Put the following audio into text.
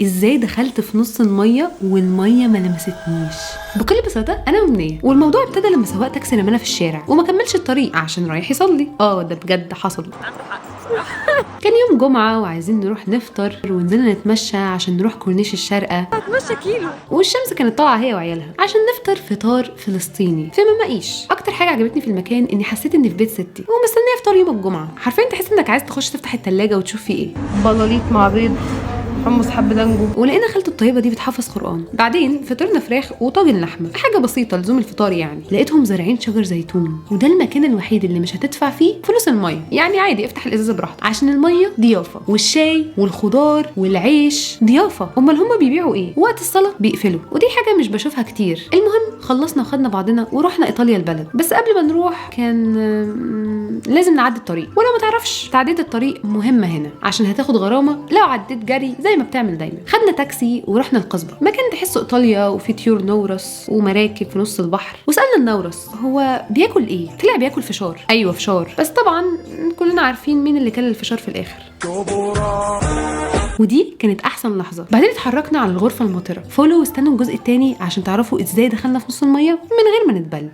ازاي دخلت في نص المية والمية ما لمستنيش؟ بكل بساطه، انا امنيه، والموضوع ابتدى لما سواق تاكسي رمانا في الشارع وما كملش الطريق عشان رايح يصلي. اه، ده بجد حصل. عنده حق بصراحه. كان يوم جمعه وعايزين نروح نفطر، ونزلنا نتمشى عشان نروح كورنيش الشارقه. هتمشى كيلو. والشمس كانت طالعه هي وعيالها، عشان نفطر فطار فلسطيني في مماقيش. اكتر حاجة عجبتني في المكان اني حسيت اني في بيت ستي ومستنيه فطار يوم الجمعه. حرفيا تحس انك عايز تخش تفتح التلاجة وتشوف فيه ايه. بلاليط مع بيض، حمص حب دانجو. ولقينا خالته الطيبة دي بتحفظ قران. بعدين فطرنا فراخ وطاجن لحمه، حاجة بسيطة لزوم الفطار يعني. لقيتهم زارعين شجر زيتون، وده المكان الوحيد اللي مش هتدفع فيه فلوس الميه، يعني عادي افتح الازازه براحتك عشان المية ضيافه، والشاي والخضار والعيش ضيافه. امال هم بيبيعوا ايه؟ وقت الصلاة بيقفلوا، ودي حاجة مش بشوفها كتير. المهم خلصنا وخدنا بعضنا ورحنا ايطاليا البلد، بس قبل ما نروح كان لازم نعدي الطريق. ولو ما تعرفش، تعدية الطريق مهمة هنا عشان هتاخد غرامة لو عديت جري زي ما بتعمل دايما. خدنا تاكسي ورحنا القصبه، مكان تحسه ايطاليا، وفي طيور نورس ومراكب في نص البحر. وسالنا النورس هو بياكل ايه، طلع بياكل فشار. ايوه فشار، بس طبعا كلنا عارفين مين اللي كل الفشار في الاخر. ودي كانت احسن لحظه. بعدين اتحركنا على الغرفة الماطره. follow واستنوا الجزء الثاني عشان تعرفوا ازاي دخلنا في نص المية من غير ما نتبل.